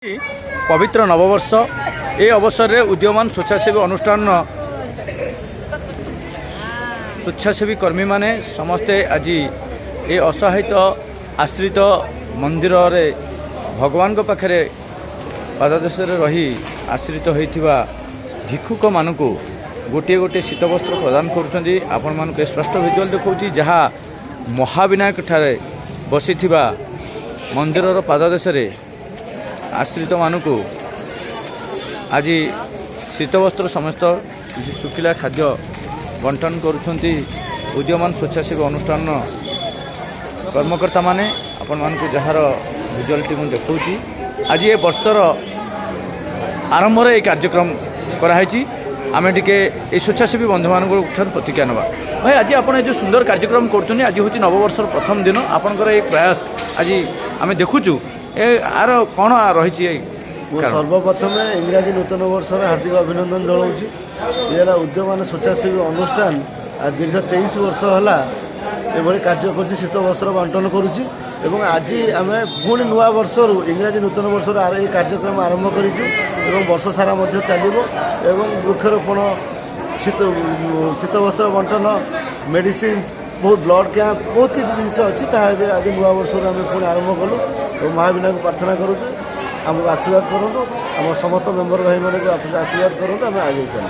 ପବିତ୍ର ନବବର୍ଷ। ଏ ଅବସରରେ ଉଦୀୟମାନ ସ୍ୱେଚ୍ଛାସେବୀ ଅନୁଷ୍ଠାନର ସ୍ୱେଚ୍ଛାସେବୀ କର୍ମୀମାନେ ସମସ୍ତେ ଆଜି ଏ ଅସହାୟିତ ଆଶ୍ରିତ ମନ୍ଦିରରେ ଭଗବାନଙ୍କ ପାଖରେ ପାଦଦେଶରେ ରହି ଆଶ୍ରିତ ହୋଇଥିବା ଭିକ୍ଷୁକମାନଙ୍କୁ ଗୋଟିଏ ଗୋଟିଏ ଶୀତବସ୍ତ୍ର ପ୍ରଦାନ କରୁଛନ୍ତି। ଆପଣମାନଙ୍କୁ ଏ ସ୍ପଷ୍ଟ ଭିଜୁଆଲ୍ ଦେଖାଉଛି, ଯାହା ମହାବିନାୟକ ଠାରେ ବସିଥିବା ମନ୍ଦିରର ପାଦଦେଶରେ ଆଶ୍ରିତମାନଙ୍କୁ ଆଜି ଶୀତବସ୍ତ୍ର ସମସ୍ତ କିଛି ଶୁଖିଲା ଖାଦ୍ୟ ବଣ୍ଟନ କରୁଛନ୍ତି ଉଦୀୟମାନ ସ୍ୱେଚ୍ଛାସେବୀ ଅନୁଷ୍ଠାନର କର୍ମକର୍ତ୍ତାମାନେ। ଆପଣମାନଙ୍କୁ ଯାହାର ଭିଜୁଆଲଟି ମୁଁ ଦେଖାଉଛି, ଆଜି ଏ ବର୍ଷର ଆରମ୍ଭରେ ଏହି କାର୍ଯ୍ୟକ୍ରମ କରାହେଇଛି। ଆମେ ଟିକେ ଏଇ ସ୍ୱେଚ୍ଛାସେବୀ ବନ୍ଧୁମାନଙ୍କ ଠାରୁ ପ୍ରତିକ୍ରିୟା ନେବା। ଭାଇ, ଆଜି ଆପଣ ଏ ଯେଉଁ ସୁନ୍ଦର କାର୍ଯ୍ୟକ୍ରମ କରୁଛନ୍ତି, ଆଜି ହେଉଛି ନବବର୍ଷର ପ୍ରଥମ ଦିନ। ଆପଣଙ୍କର ଏଇ ପ୍ରୟାସ ଆଜି ଆମେ ଦେଖୁଛୁ, ଏ ଆର କ'ଣ ରହିଛି ଏଇ ମୁଁ କାରଣ? ସର୍ବପ୍ରଥମେ ଇଂରାଜୀ ନୂତନ ବର୍ଷର ହାର୍ଦ୍ଦିକ ଅଭିନନ୍ଦନ ଜଣାଉଛି। ଇଏ ହେଲା ଉଦ୍ୟମାନ ସ୍ୱେଚ୍ଛାସେବୀ ଅନୁଷ୍ଠାନ। ଆଉ ଦୀର୍ଘ 23 ବର୍ଷ ହେଲା ଏଭଳି କାର୍ଯ୍ୟ କରୁଛି, ଶୀତ ବସ୍ତ୍ର ବଣ୍ଟନ କରୁଛି ଏବଂ ଆଜି ଆମେ ପୁଣି ନୂଆ ବର୍ଷରୁ, ଇଂରାଜୀ ନୂତନ ବର୍ଷରୁ ଆର ଏହି କାର୍ଯ୍ୟକ୍ରମ ଆରମ୍ଭ କରିଛୁ ଏବଂ ବର୍ଷ ସାରା ମଧ୍ୟ ଚାଲିବ। ଏବଂ ବୃକ୍ଷରୋପଣ, ଶୀତ ବସ୍ତ୍ର ବଣ୍ଟନ, ମେଡ଼ିସିନ୍ସ, ବହୁତ ବ୍ଲଡ଼ କ୍ୟାମ୍ପ, ବହୁତ କିଛି ଜିନିଷ ଅଛି। ତାହା ଏବେ ଆଜି ନୂଆ ବର୍ଷରୁ ଆମେ ପୁଣି ଆରମ୍ଭ କଲୁ ଏବଂ ମହାବିନାୟକକୁ ପ୍ରାର୍ଥନା କରୁଛୁ, ଆମକୁ ଆଶୀର୍ବାଦ କରନ୍ତୁ, ଆମ ସମସ୍ତ ମେମ୍ବର ଭାଇମାନଙ୍କୁ ଆଶୀର୍ବାଦ କରନ୍ତୁ, ଆମେ ଆଗେଇ ଚାଲୁ।